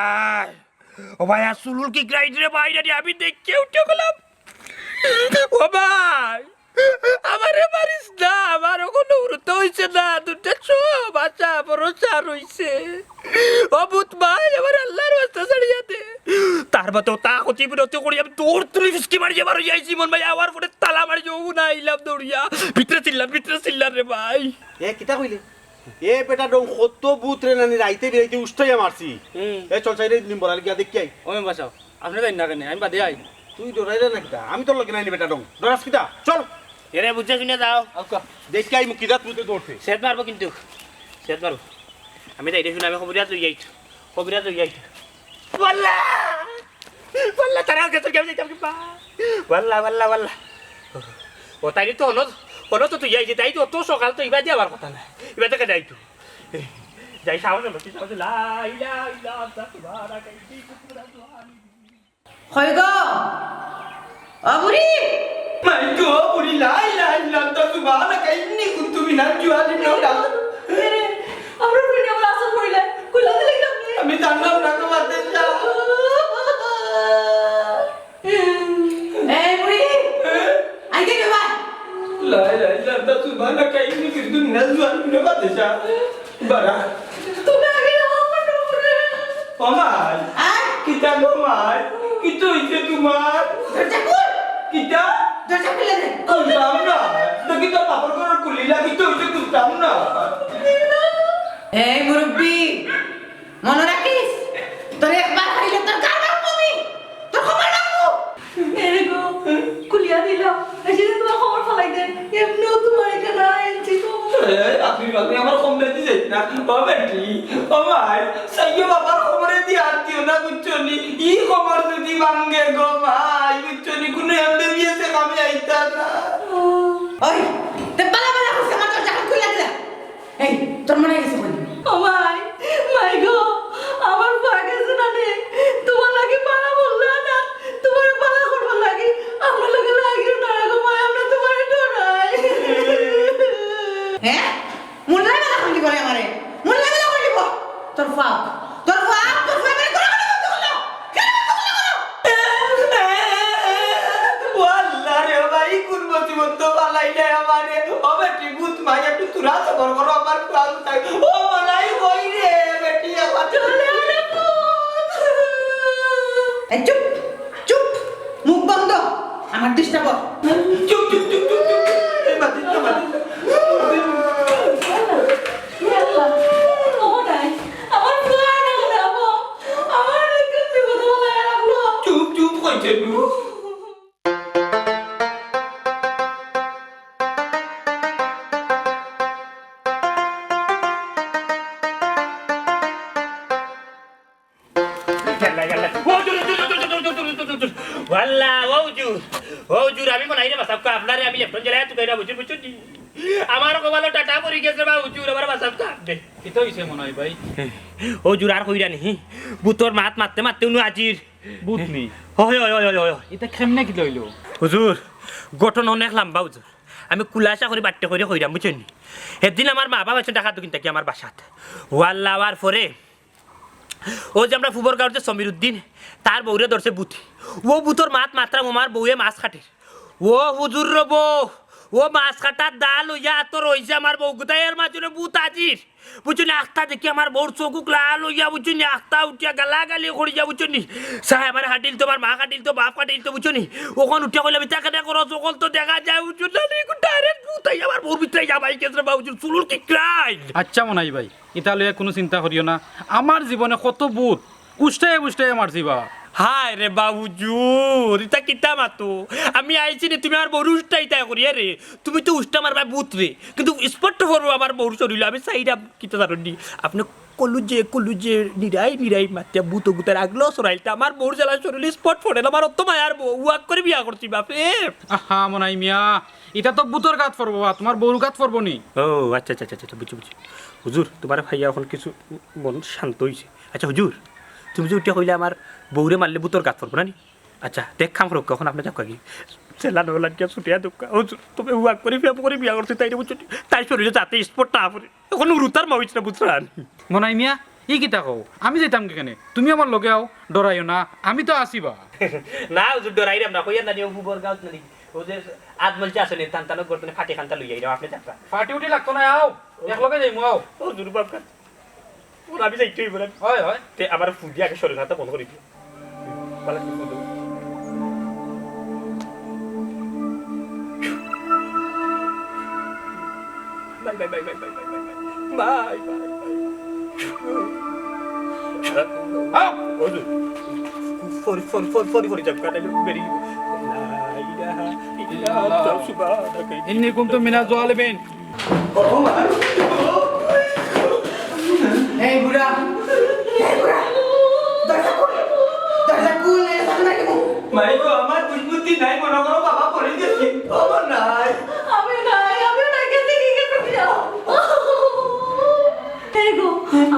ও ভাই, আর চুলুল কি গ্রাইড রে ভাই, রে, আমি দেখিয়া উঠিয়া গেলাম।" ও ভাই, আমারে মারিস না, আমার অখনো উঠতে অইছে না, দুটা সব আশা ভরসা রইছে। ও ভূত ভাই, আমার আল্লাহর রাস্তা ছাড়িয়া দে। তার বাদে তা ক্ষতি বিরতি করি আমি দৌড় তুলি ফিসকি মারি যাবার অইয়া আইছি, মন ভাই, আমার ফোনে তালা মারি যাবো না, আইলাম দৌড়িয়া। ভিতরে চিল্লার, ভিতরে চিল্লার রে ভাই। এ, কিতা কইলে? এ বেটা ডং, কত ভূত রে নানি, রাইতে বিরাইতে উষ্টাইয়া মারছি। হুম। এ চল চাইরে নিম্বর আলী গিয়া দেখি আই। ও মেম্বার সাব, আপনে যাইন না কেনে? আমি বাদে আই। তুই ডরাইরে না কিতা? আমি তোর লগে নাই নি বেটা ডং। ডরাস কিতা? চল। এরে বুঝা শুনিয়া যাও। আউক্কা। দেখি আই মুখ কিজাত ভূতে ধরছে। সেট মারবো কিন্তু। সেট মারবো। আমি যাইরে শুনে আমি কবিরাজ লই যাই। কবিরাজ লই যাই। ওয়াল্লা! ওয়াল্লা, তারা গেছে, কেউ যাইতাম কি পা? ওয়াল্লা, ওয়াল্লা, ওয়াল্লা। ও, তাইরে তো হলো, হলো তো তুই যাইছি, তাই তো অত সকাল তো ইবা দিয়া আবার কথা না। ইবা থেকে যাই তো। যাই, সাহস হলো, কি সাহস হলো? লা ইলাহা ইল্লা আনতা সুবহানাকা ইন্নী কুনতু মিনাজ জালিমিন। কই গো? ও বুড়ি! মাই গো, বুড়ি, লা ইলাহা ইল্লা আনতা সুবহানাকা ইন্নী কুনতু মিনাজ জালিমিন। এরে, আমরা বুড়ি আমার আসল বুড়ি লাই, কুলা দিলে কেমনে? আমি জানলাম না তোমার দেশা। এই বুড়ি, আইতে কে ভাই? লা ইলাহা ইল্লা আনতা সুবহানাকা ইন্নী কুনতু মিনাজ জালিমিন। বাড়া। তুমি আগে যাও, আমার ডরে। ও মাই। আয়। কিতা গো মাই? কিতা অইছে তোমার? দরজা খুল। কিতা? দরজা খুলে দে। খুলতাম না। দেখি তোর বাপর ঘর খুলিলা, কিতা অইছে খুলতাম না। এই মুরব্বি, মনো রাখিস, তোরে একবার খাইলে তোর গার ভাঙবো আমি। তোর খবর রাখবো। এরে গো, খুলিয়া দিলাম। এসে যে তোমার খবর ফালাই দে। এমনিও তোমার এখানে আনছি খবর। এই, আপনি বাপরে আমার কম বেশি যাই না। ও বেটি, ও মাই, সাইয়ো বাবার খবরে দি আর দিও না, বুঝছো নি? ই খবর যদি ভাঙ্গে গো মাই, বুঝছো নি? কোনো এমবিবিএস এ কামে আইতা না। ওই, তে বালা বালা করছে, আমার দরজা খুলিয়া দিলা। এই, তোর মনে গেছে কই? ও মাই, মাই গো, আমার পা গেছে না রে। তোমার লাগি পালা বললা না, তোমার পালা করবার লাগি। আমার লগে লাগিও না গো মাই, আমরা তোমারে ডরাই। হ্যাঁ? মোল্লায় বালা করলি বলে আমারে। মোল্লায় বালা করলি বল। তোর ফাও, তোর ফাও, তোর ফাও বের করে বন্ধ করলো। কেন বন্ধ করলো? ও আল্লাহ রে ভাই, কোন মুসিবত তো বালাই নাই আমারে। ও বেটি, ভূত মাই একটু তুরা সবর করো, আমার প্রাণ থাক। ও বালাই কই রে বেটি, আমার চলে আরে ভূত। এই চুপ, চুপ, মুখ বন্ধ, আমার দৃষ্টা কর। চুপ, চুপ, চুপ, চুপ, চুপ। এই বাদ দিন, বাদ দিন। আল্লাহ, ও হুজুর, ও হুজুর, আমি মনাইরে বাঁচাউক্কা, আপনারে আমি লেফটেন্যান্ট জেলায় তুকাইরা বুঝুন, বুঝুন নি? আমার কপালো টাটা পড়ি গেছে বা হুজুর, আমার বাঁচাউক্কা আপনে। কিতা অইছে মনাই ভাই? ও হুজুর, আর কইরা নি, ভূতর মাত মাততে মাততে উনু আজির। ভূত নি? হয়, হয়, হয়, হয়, হয়। ইতা কেমনে কিতা অইলো? হুজুর, ঘটনা অনেক লাম্বা হুজুর। আমি খুলাসা করি বাট্টে করি কইরাম, বুঝছইন নি? হেদিন আমার মা বাপ আছইন ঢাকা দক্ষিণ থাকি আমার বাসাত। ওয়াল্লা আওয়ার পরে অউ যে আমরার ফুবর গাঁওর যে সমীর উদ্দিন, তার বউরে ধরছে ভূতে। অউ ভূতর মাত মাতরাম আমার বউয়ে মাছ কাটের। ও হুজুর রে বউ, ও মাছ কাটার দা লইয়া আতো রইছে আমার বউ, গুতাইয়ের মাঝে ভূত আজির। বুঝছো নি, আখতা দেখি আমার বউর চউখ লাল অইয়া, বুঝছো নি, আখতা উঠিয়া গালাগালি করিয়া, বুঝছো নি। সাহেব আমার কাটিল তো, আমার মা কাটিল তো, বাপ কাটিল তো, বুঝছো নি। অখন উঠিয়া কইলাম, "ইতা কেনে করো?" অখন তো দেখা যায়, বুঝছো না নি, direct ভূত আইয়া আমার বউর ভিতরে আইয়া হামাই গেছে রে বা হুজুর, চুলুর কিকড়াইল। আচ্ছা মনাই ভাই, ইতা লইয়া কুনু চিন্তা করিও না। আমার জীবনে কত ভূত উষ্টাইয়া উষ্টাইয়া মারছি বা। হায় রে বা হুজুর, ইতা কিতা মাতো? আমি আইছি নি, তুমি আমার বউরে উষ্টাইতায় করিয়া রে। তুমি তো উষ্টা মারবায় ভূতরে, কিন্তু spot পড়বো আমার বউর শরীলো। আমি চাইরাম কিতা জানো নি? আপনে কলুজে কলুজে নিরাই নিরাই মাতিয়া ভূত গুতার আগলো সরাইলতা আমার বউর জ্বালা শরীলো spot পড়ে। আমার অত মায়ার বউ, ওয়াক করি বিয়া করছি বাপে। আহা মনাই মিয়া, ইতা তো ভূতর গাত পড়বো বা, তুমার বউর গাত পড়বো নি। ও আচ্ছা, আচ্ছা, আচ্ছা, আচ্ছা, বুঝছি, বুঝছি। হুজুর, তুমারে পাইয়া অখন কিছু মন শান্ত অইছে। আচ্ছা হুজুর, তুমি যে উঠিয়া কইলা আমার বউরে মারলে ভূতর গাত পড়বো না নি? আচ্ছা, তে এক কাম করউক্কা, অখন আপনে যাউক্কা গি। জেলা নলান গিয়া ছুটিয়া দেউক্কা। হুজুর, তুমি ওয়াক করি প্রেম করি বিয়া করছি তাইরে, বুঝছো নি? তাইর শরীলো যাতে spot না পড়ে। অখন উরুতার মা অইছে না, বুঝছইন? মনাই মিয়া, ই কিতা কও? আমি যাইতাম কেনে? তুমি আমার লগে আও, ডরাইও না, আমি তো আছি বা। না হুজুর, ডরাইরাম না, কইয়ার না নি, অউ ফুবর গাঁওত না নি, অউ যে আদমলচা আছে নি, তান তানর গর্দনে ফাটি খান্তা লইয়া আইরাম, আপনে যাউক্কা। ফাটি উটি লাগতো না, আও, একলগে যাইমু, আও। ও হুজুর বাপ। ওরা আমি যাইতে অইবো না। হয়, হয়। তে আমার ফুদি আগে শরীর হাতটা বন্ধ করি দিও। বালা কি ফুদি? Bye, bye, bye. Bye, bye, bye. আও! ওই যে, ফরি, ফরি, ফরি, ফরি, ফরি, যাক, কাটাইলো, বেরিয়ে গেল। লা ইলাহা ইল্লাল্লাহ, সুবহানাকা। ইন্নী কুনতু মিনাজ জালিমিন। এই বুড়া, এই বুড়া, দরজা খুল, দরজা খুল, এই সামনে কি? মাই গো, আমার বুঝবুদ্ধি নাই, মনে করো বাবা পড়ে গেছে। ও নাই। আমি নাই, আমি নাই, গেছে কি, গেছে কি? এই গো,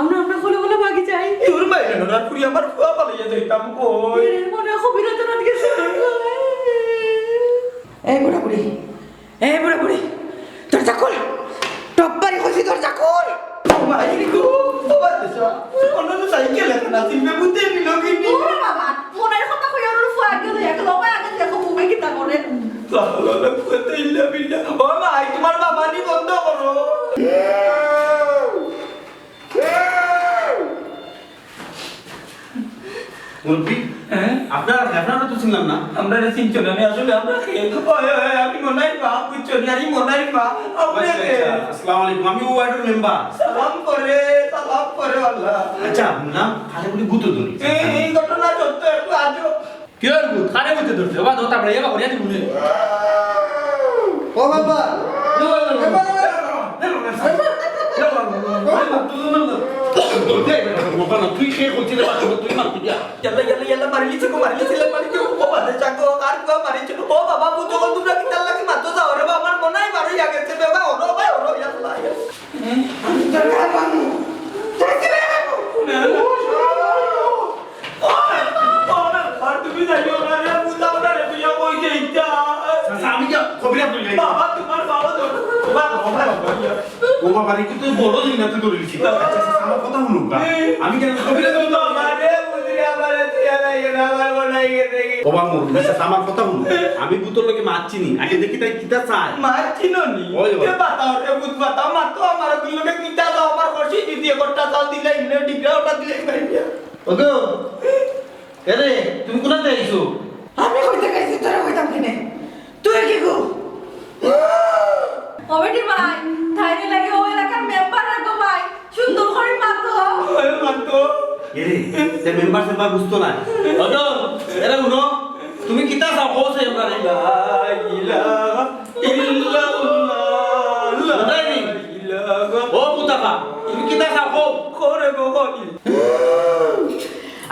আমরা, আমরা কোলে কোলে ভাগি যাই। তোর মাইরে নড়ার ফুড়ি আমার ফুয়া পালাইয়া যাইতাম কই? এর মনে হয় কবিরাজের হাত গেছে। এই বুড়া বুড়ি, এই বুড়া বুড়ি, দরজা খোল। টপ মারি কইছি দরজা খোল। ও মাই গো, ও বাচ্চা, অন্য তো সাইকেল এখন আছে, বে বুঝতে নিল কি নি? ওরে বাবা, মনের কথা কই ওর ফুয়া গেল, এক লোকে আগে দেখো তুমি কিতা করে। লা হাওলা ওয়ালা কুওয়াতা ইল্লা বিল্লাহ। ও মাই, তোমার বাবা নি বন্ধ করো। মুরব্বি, হ্যাঁ? আপনার, আপনারা তো চিনলাম না। আমরা এটা চিনছো না, আমি আসলে আমরা কে? ওই, ওই, ওই, আমি মনাইর বাপ, বুঝছো নি? আমি মনাইর বাপ। আপনি আচ্ছা, কে? আচ্ছা। আসসালামু আলাইকুম, আমি ওয়ার্ডের মেম্বার। সালাম করে, সালাম করে, আল্লাহ। আচ্ছা, না, খালি বলি ভূত ধরি। এই, এই ঘটনা সত্য, একটু আজও। কি আর ভূত? কারে ভূতে ধরছে? বাবা, ধর, তারপরে এবার করিয়া দিব নে। ও বাবা। তুই কে করছিস রে বাবা? তুই মার তুই যা। ইয়াল্লা, ইয়াল্লা, ইয়াল্লা, মারিলিছে গো, মারিলিছে, মারিলিছে। ও বাবা, চাকো, আর গো, মারিছে। ও বাবা, ভূত যখন তোমরা কি তার লাগি মারতো যাও রে বাবা, আমার মনে হয় বারো ইয়া গেছে রে বাবা, ওরো ভাই, ওরো, ইয়াল্লা, ইয়াল্লা। আমি তোর গায়ে মারবো। তোর কি গায়ে মারবো? না, না। ও বাবা, ও বাবা, আর তুমি যাইও না রে, ভূত আমরা রে, তুই কই যাইতা? চাচা, আমি কি কবিরাজ হই যাই? বাবা, তোমার বাবা তো, বাবা, বাবা, বাবা। ও বাবা রে, কিন্তু বড় দিন না তুই ধরে নিছিস। আচ্ছা, আচ্ছা, আমার কথা শুনুন না। আমি কেন কবিরাজ হই না? আমারে, বুঝলি, আমারে, তুই আর আইয়ে না, আমার মনে হয় গেছে কি? ও বাবা, মরুন, আচ্ছা, আচ্ছা, আমার কথা শুনুন। আমি ভূতর লগে মাতছি নি। আগে দেখি তাই কিতা চায়। মাতছি নি? ওই, ওই। এ বাতাও রে, ভূত বাতাও, মাতো আমার ওগুলোকে কিতা দাও, আমার খুশি দিদি, একটা চাল দিলে, ইমনে ডিগরা ওটা দিলে, ইমনে। ওগো, এরে, তুমি কোথাতে আইছো? আমি কইতে গেছি, তোরা কইতাম কেনে? তুই কি গো? ও বেটি ভাই, তাইরে লাগে ও এলাকার মেম্বার রাখো ভাই, সুন্দর করে মাতো। ওই মাতো। এরে, তে মেম্বার সেম্বার বুঝতো না। ওগো, এরে উনো, তুমি কিতা চাও? কও চাই আমরা রে। লা ইলাহা ইল্লাল্লাহ। বুঝাই নি? ও মুতাফা, তুমি কিতা চাও? কও। করে গো, কও।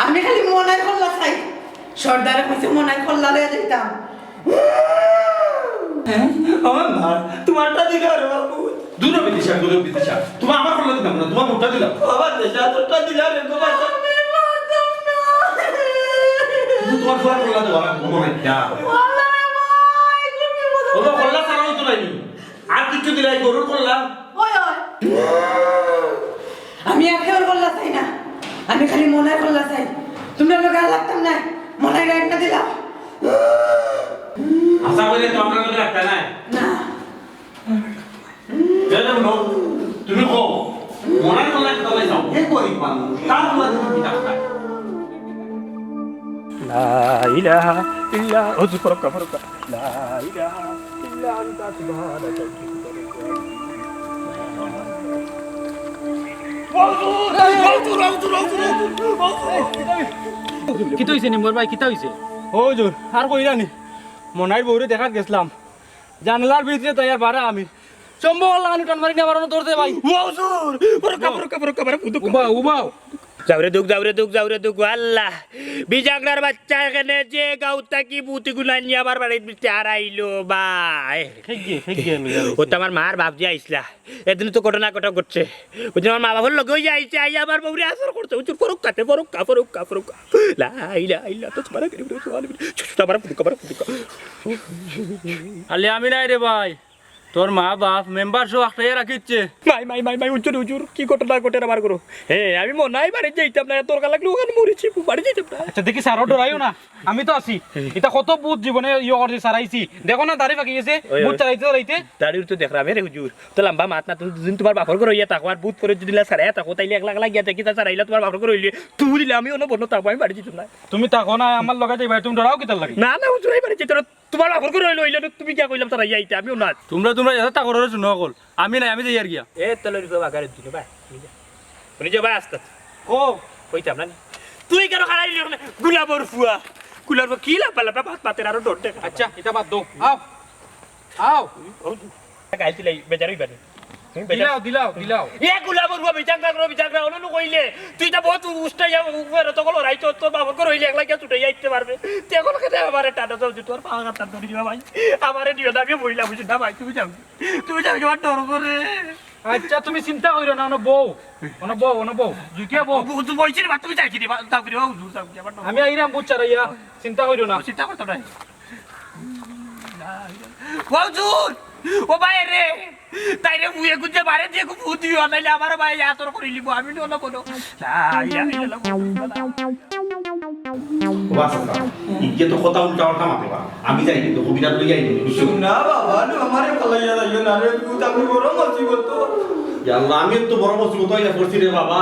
আমি খালি মনাইর কল্লা চাই। সর্দারে কইছে মনাইর কল্লা লইয়া যাইতাম। হ্যাঁ? আমার মা, তোমারটা দিলে আর বাবু। দূর হ বিদিশা, দূর হ বিদিশা। তোমার আমার কল্লা দিতাম না, তোমার মুখটা দিলাম। বাবা, দেশা তোরটা দিলে আর বাবা। আমি মারতাম না। কিন্তু তোমার ফুয়ার কল্লা দেওয়া লাগবো, মনে হয় না। আল্লাহ রে ভাই, এগুলো কি মজা? ও তো কল্লা ছাড়াই তো নাই। আর কিছু দিলাই, গরুর কল্লা। ওই, ওই। আমি আর কেউর কল্লা চাই না, আমি খালি মনাইর কল্লা চাই। তোমরা লোক আর লাগতাম না, মনাইরে একটা দিলাও। আশা করি তো আমরা লোক রাখতে নাই। না। এই যে বলো, তুমি কও, মনাইর কল্লা একটা চাই। এ গরিব মানুষ, তার কল্লা তুমি কি রাখতে? লা ইলাহা ইল্লা, ও চুপ করো, করো, করো। লা ইলাহা ইল্লা আনতা সুবহানাকা। কিতা অইছে নিম্বর ভাই, কিতা অইছে? ও হুজুর, আর কইরা নি, মনাইর বউরে দেখাত গেছলাম, জানালার ভিতরে তাই আর বারা আমি। সম্ভব আল্লাহ আনু টান মারি না, আমার অনো দৌড় দে ভাই। ও হুজুর, বড় কাপড়, কাপড়, কাপড়, ফুটু, উবাও, উবাও। যাও রে দুখ, যাও রে দুখ, যাও রে দুখ, আল্লাহ। বিজাগরার বাচ্চা এখানে যে গাঁও থাকি বুতি গুনানি আমার বাড়ির ভিতরে আর আইলো ভাই। খেয়ে গিয়ে, খেয়ে গিয়ে, লইয়া ও তো আমার মার বাপ যে আইসলা। এদিন তো ঘটনা ঘটা ঘটছে। ওই যে আমার মা বাবার লগে ওই যে আইছে, আইয়া আমার বউরে আসর করছে। উজুর ফরুক কাতে, ফরুক কা, ফরুক কা, ফরুক কা। লা ইলাহা ইল্লা তো তোমার আগে বলে, চুপ, চুপ, আমার ফুটুক, আমার ফুটুক। আলে আমি নাই রে ভাই। তোর মা বাপ মেম্বার সহ আটকাইয়া রাখিচ্ছে। মাই, মাই, মাই, মাই, উজুর, উজুর, কি ঘটনা ঘটে আমার করো? হে, আমি মনাইর বাড়ি যাইতাম না, তোর কালা লাগলে ওখানে মরেছি, বাড়ি যাইতাম না। আচ্ছা, দেখি স্যারও ডরাইও না, আমি তো আছি। এটা কত ভূত জীবনে ইয়ে করছি, সারাইছি। দেখো না, দাড়ি পাকি গেছে, ওই, ভূত ওই। সারাইতে সারাইতে। দাড়ির তো দেখলাম, এ রে হুজুর, তো লম্বা মাত না, তুমি দুদিন তোমার বাপর ঘর হইয়া থাকো, আর ভূত করে যদি লা সারাইয়া থাকো, তাইলে একলা একলা গিয়া দেখি তা সারাইলা তোমার বাপর ঘর হইলে, তুই দিলে আমি অন্য বন্য থাকবো, আমি বাড়ি যাইতাম না। তুমি থাকো না, আমার লগে যাইবা, তুমি ডরাও কিতার লাগি? না, না, হুজুর, আমি বাড়ি যাইতাম না। তোমার বাপর ঘর হইলে হইলে না, তুমি কিয়া কইলাম তারা ইয়া আইতে, আমিও না। তোমরা, তোমরা এত তা করো রে, শুনো অকল। আমি নাই, আমি যাই আর গিয়া। এ, তলে রুকো, বাগারে দিলো, বাই। উনি যে ভাই আস্তে আস্তে। কো? কইতাম না নি। তুই কেন খাড়াই লিও না? গুলাবর ফুয়া। গুলাবর ফুয়া কি লাপা লাপা ভাত পাতের আরো ডর দেখা। আচ্ছা, এটা বাদ দাও। আও। আও। ও, গাইল দিলাই, বেজার হইবা নি। হুম, বেজার। দিলাও, দিলাও, দিলাও। এ গুলাবর ফুয়া, বিচার না করো, বিচার না, অননু কইলে। তুই তো বহুত উষ্টা ইয়া, উপরে তো কলো রাইতো, তোর বাপর ঘর হইলে একলা গিয়া ছুটে যাইতে পারবে। তুই এখন খেতে আমারে টাটা দাও, যে তোর পাওয়া টাটা ধরে দিবা ভাই। আমারে দিও না, আমি বইলা বুঝি না ভাই, তুমি যাও। তুমি যাও, আমার ডর করে। আচ্ছা, তুমি চিন্তা করিও না, অনো বউ, অনো বউ, অনো বউ, জুতিয়া বউ। ও, ও, তুই বলছিস, বা তুমি যাইছি রে, বা, যাও রে, বাবু, যাও রে, আমার ডর। আমি আইরাম বুঝ চারাইয়া, চিন্তা করিও না। ও, চিন্তা করতো নাই। ও হুজুর, ও ভাই রে, তাইরে মুয়ে গুজে মারে দিয়ে খুব ভূত দিও, নাইলে আমার ভাই আতর করিলিব, আমি নো না বলো। লা ইলাহা ইল্লাল্লাহ। ও বাস, আচ্ছা, ইগে তো কথা উল্টা পাল্টা মাতে বা। আমি যাই কিন্তু কবিরাজ লই যাই কিন্তু, বুঝছো? না বাবা, না আমারে ফালাইয়া যাইও না রে, ভূত আমি বড় মুসিবত তো। ইয়া আল্লাহ, আমি তো বড় মুসিবত হইয়া পড়ছি রে বাবা।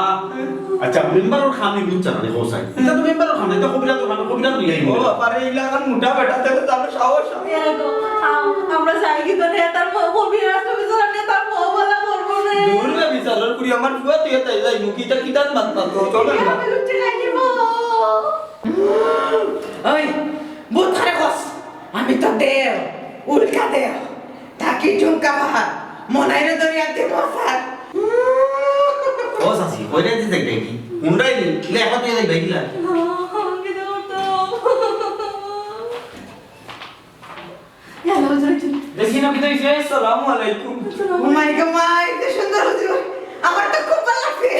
আচ্ছা, মেম্বারর খানি বুঝছ না রে, হোসাই। এটা তো মেম্বারর খানি, এটা কবিরাজ, মানে কবিরাজ লই যাইব। ও বাবা রে, ইলা এখন মোটা বেটা, তাহলে তো আমরা সাহস। এরকম, আম-, আমরা যাই কিন্তু নে, তার বউ, কবিরাজ তো বিচার নে, তার বউ বলা করবো রে। দূর রে, বিচারর কুড়ি আমার ফুয়া, তুই তাই যাই, মুখি তা কিতান মাত মাত, চলো না। আমি লুচি খাই দিব। ওই, ভূত কারে কস? আমি তো দেও, উল্কা দেও। থাকি ঝুমকা বাহার, মনাইরে দরিয়া দি মশার। ও চাচি, কইরে দি যাই দেখি। হুন্ডাই নি, লে এখন তুই যাই দেখি না। দেখি না, কিতা হইছে? আসসালামু আলাইকুম। ও মাই গো মাই, কি সুন্দর হুজুর। আমার তো খুব ভালো লাগছে।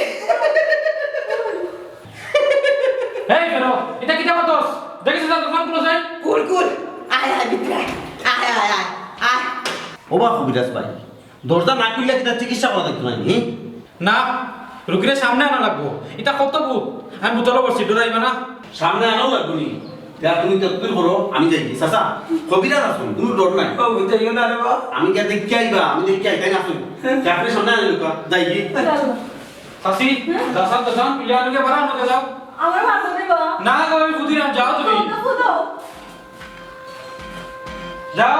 এই বেরো, এটা কিতা করছস? দেখিস না দোকান খুলে যায়? কুল, কুল। আয়, আয়, ভিতরে আয়। আয়, আয়, আয়, আয়। ও বা কবিরাজ ভাই, দরজা না খুললে কিতা চিকিৎসা করা দেখতে নাই, হুম? না, রুগীরে সামনে আনা লাগবো। এটা কত ভূত? আমি ভূতলো বসছি, ডরাইবা না? সামনে আনাও লাগবো নি? যা তুমি তদবির করো, আমি যাই। চাচা, কবিরাজ আছইন, কোনো ডর নাই। ও, যাইও না রে বা। আমি গিয়া দেখি আইবা, আমি দেখি আইতাই না আছইন। যা, আপনি সামনে আনা লাগবো, যাই কি? চাচি, দাসান, দাসান, পিলে আনুকে বাড়া আনুকে যাও। আমার ভালো নেই বাবা। না গো, আমি বুঝি না, যাও তুমি। না, বুঝো। যাও।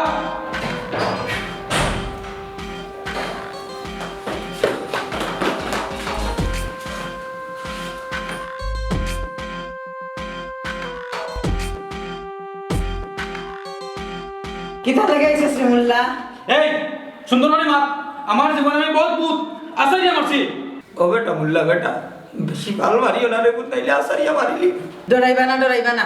কিতা লাগাইছে শ্রীমুল্লা? এই, সুন্দর করে মাত। আমার জীবনে আমি বহুত ভূত আছাড়িয়া মারছি। ও বেটা, মুল্লা বেটা, বেশি বাল মারিও না রে, ভূত নাইলে আছাড়িয়া মারিলি। ডরাইবা না, ডরাইবা না।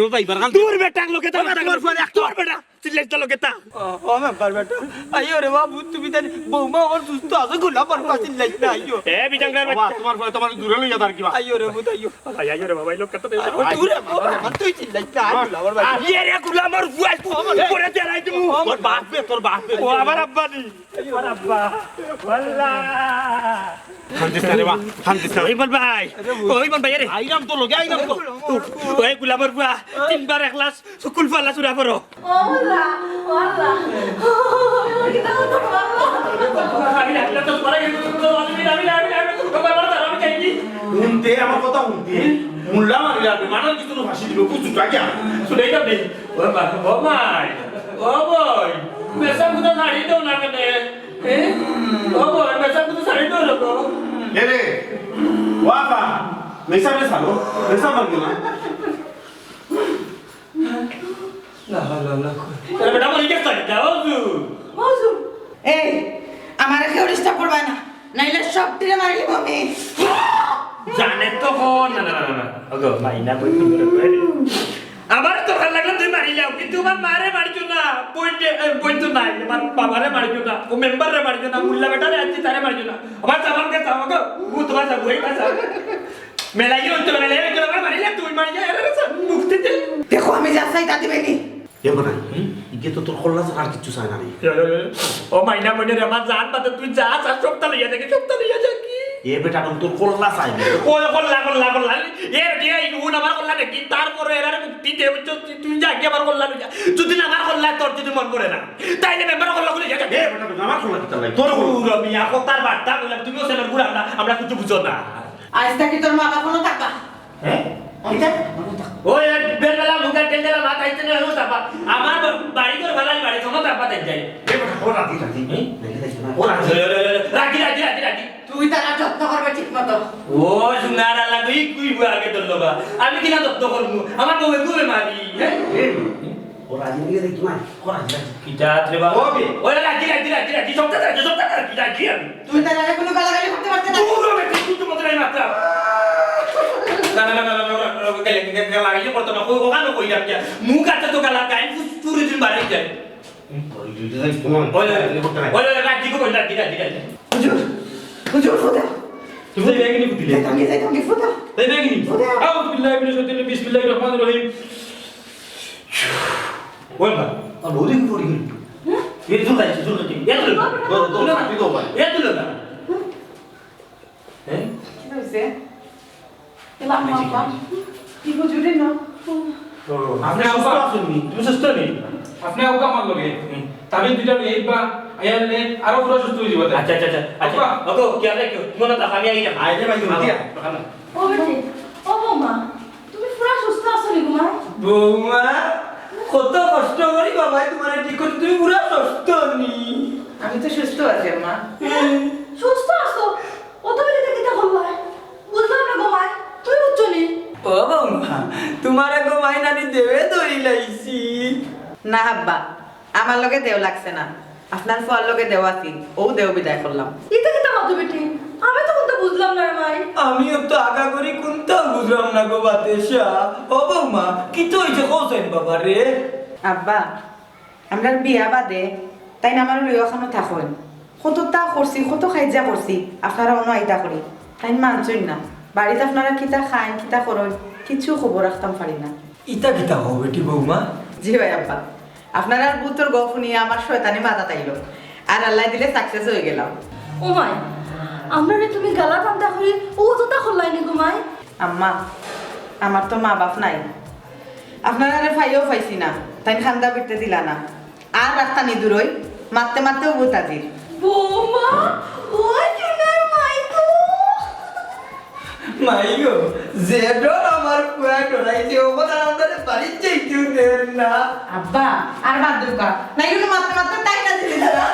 ও ভাই, বারগান। তোর বেটা লোকে তো ও, বেটা তোমার লোকে। ফোন এক তোর বেটা, চিল্লাইছ না লোকে তা। ও, ও মেম্বার বেটা। আইও রে বাবু, তুমি জানি বৌমা আমার সুস্থ আছে, গুলা মারবা, চিল্লাইছ না, আইও। এ, বিজাঙ্গার বাবা, বাচ্চা। তোমার ফোন, তোমার দূরে লইয়া দাঁড় কিবা। আইও রে, বুঝ আইও। আই, আই, আই রে বাবা, এই লোকটা তো দেখো। আরে দূরে, ও, আমার তুই চিল্লাইছ না, আই, গুলা মারবা। আরে, আরে, গুলা মারবা, আই, ও, আমার তোরে দেরাই দিমু। ও, আমার বাপ বে, তোর বাপ বে। ও, আমার আব্বা নি। আমার আব্বা। আল্লাহ। কান্দিস না রে বা, কান্দিস না। ওই বল ভাই, ওই বল ভাই, আরে। আইরাম তো লগে, আইরাম তো। ওই গুলামর বুয়া, তিনবার এক লাশ, সুকুল ফালা চুরা পড়ো। ও আল্লাহ, ও আল্লাহ। ও, কিতা করতো, আল্লাহ। আমি, আমি, আমি, আমি, আমি, আমি, আমি, আমি, আমি, আমি, হুনতে, আমার কথা হুনতে। মুল্লা মারিলা, মারার কিছু তো ফাঁসি দিব, বুঝছো, টাকা। শুনেই তো নেই। ও বা-, ও মাই, ও বই, মেসাব গুতা ছাড়ি দেও না কেনে? এ? ও বই, মেসাব গুতা ছাড়ি দেও না তো। এ রে, ও আপা, মেসাবে ছাড়ো, মেসাব মারবো না। না, না, না, না। এ বেটা, মরে গেছে, যা, ও জু। মজু। এই, আমারে কেউ disturb করবা না, নাইলে সবটিরে মারিলিমু আমি। জানে তো কোন, না, না, না, না, না। ওগো, মাই না, বই, বই, বই। আমার তো ভালো লাগলো, তুই মারিলাও, কিন্তু আমার মারে মারিছো না, বইতে, এ, বই তো নাই, আমার বাবারে মারিছো না, ও মেম্বাররে মারিছো না, মুল্লা বেটারে আনছি, তারে মারিছো না। আমার সামানকে চাও, ওগো, ভূত বাসা, বই বাসা। মেলাইয়া হইতো না, মেলাইয়া হইতো না, আমার মারিলে তুই মারিলে, এরা সব মুক্তি দে। দেখো, আমি যা চাই তা দিবে নি। এ বেটা, হুম? ইগে তো তোর কল্লা ছাড়া আর কিচ্ছু চায় না রে। ও মাইনা মনে রে, আমার জান বাদে তুই যা চাস, সবটা লইয়া যাবি, সবটা লইয়া যাবি। এ বেটা, তোর কল্লা চাই না। ওই কল্লা, কল্লা, কল্লা। এ বেটি, এই গুণ আমার কল্লা নাকি? তারপরে এরারে মুক্তি দে, বুঝছস? তুই, তুই যা, কি আমার কল্লা লইয়া। যদি না আমার কল্লা তোর যদি মন করে না, তাইলে মেম্বার কল্লা খুলে যা, যা। এ বেটা, তুই আমার কল্লা কিতা লাই? তোর কল্লা। পুরো মিয়া কথার বার্তা কইলাম, তুমিও সেনার গুড়া না, আমরা কিছু বুঝো না। আইজ থাকি তোর মা বাপ অনো থাকবা। হ্যাঁ? কিতা? ওই এক বেলবেলা মুখে তেল দিলা ভাত খাইতে না, ও চাপা। আমার বাড়ি করে ভালাই বাড়ি, কোনো চাপা তাই যাই। এ বেটা, ও রাজি, রাজি। হ্যাঁ? রাজি, রাজি, রাজি। তুই তারা যত্ন করবে ঠিক মতো। ও সোনার আল্লাহ, তুই কই বুয়া আগে ধরলো বা? আমি কিনা যত্ন করবো? আমার বউয়ে বউয়ে মারি, হ্যাঁ? এ, ও রাজি নিয়ে দেখি মাই, ও রাজি, রাজি। কিতা রে বাবা? ও বে। ওই রাজি, রাজি, রাজি, রাজি, সব কথা রাজি, সব কথা রাজি, রাজি আমি। তুই তার আগে কোনো গালাগালি করতে পারতে না? দূর হবে, তুই তো মতো নাই মাত্রা। না, না, না, না, না, না, না, গেলে, গেলে, গেলে, লাগাইলে পড়তো না, ও-, ওখানে কই রাখিয়া। মুখ আছে তো গালা, গায়ে ফুস-, ফুরে দিন বাড়ি যায়। ওই, ওই, ওই, ওই, রাজি গো, রাজি, রাজি, রাজি। হুজুর, হুজুর, ফুটা। তুমি যাই ব্যাগিনি ফুটিলে? যাইতাম কি, যাইতাম কি, ফুটা। যাই ব্যাগিনি? ফুটা। আউযু বিল্লাহি মিনাশ শাইতানির রাজিম, বিসমিল্লাহির রহমানির রহিম। ওই মা, আর ওদিকে পড়ি গেল। হুম? এই জুল খাইছে, জুল খাইছে। এ তুলো। বাবা, বাবা। এ তুলো না। হুম? হ্যাঁ? কি হইছে? এলা আম্মা, আব্বা। কি হুজুরে না? ও, আপনি সুস্থ আছেন নি? তুমি সুস্থ নি? আপনি আউক্কা আমার লগে। হুম। তাবিজ দুইটা লই আইবা, আইয়া লে আরো পুরা সুস্থ হয়ে যাবে। আচ্ছা, আচ্ছা, আচ্ছা, আচ্ছা। আব্বা। ওগো, কি আর একটু মনে তো আমি আইলাম। আইলে ভাই, তুমি দিয়া। ও বেটি, ও বৌমা, তুমি পুরা সুস্থ আছো নি গো মা? বৌমা, কত কষ্ট করি বাবাই তোমারে ঠিক করছি, তুমি পুরা সুস্থ নি? আমি তো সুস্থ আছি, আম্মা। হুম। সুস্থ আছো? অত বেলা কিতা করলায়? বুঝলাম না গো মাই, তুমি বুঝছো নি? ও বৌমা, তোমারে গো মাই নানি দেওয়ে ধরি লাইছি। না আব্বা, আমার লগে দেও লাগছে না, আপনার ফুয়ার লগে দেও আছিল, ও দেও বিদায় করলাম। ইতা কিতা মাতো বেটি? আমি তো কুন্তা বুঝলাম না রে মাই। আমিও তো আগা করি কুন্তা বুঝলাম না গো বাতেশা। ও বৌমা, কিতা হইছে কও চাইন বাবা রে? আব্বা, আমরার বিয়া বাদে তাইন আমার লইয়া অখানো থাকইন। কততা করছি, কত কাইজ্জা করছি, আপনারা অনো আইতা করি। তাইন মানছইন না। বাড়িত আপনারা কিতা খাইন, কিতা করইন, কিচ্ছু খবর রাখতাম পারি না। ইতা কিতা কও বেটি বৌমা? জি অয় আব্বা, আপনারার ভূতর গপ হুনিয়া আমার শয়তানি মাথাত আইলো, আর আল্লায় দিলে success অই গেলাম। ও মাই, আমরারে তুমি গালা ঠান্ডা করি ও তো তা করলায় নি গো মাই। আম্মা, আমার তো মা বাপ নাই, আপনারারে পাইয়াও পাইছি না, তাইন কান্দা বিরতে দিলা না। আর রাস্তা নি দূরই, মাততে মাততেও ভূত হাজির। বৌমা, ওই সোনার মাই গো। মাই গো, যে ডর আমার পুয়া ডরাইছে, ও কথা আমারে বাড়িত যাইতেও দেন না। আব্বা, আর বাদ দেউক্কা। নাই কোনো মাততে মাততে তাই না দিলে দাদা।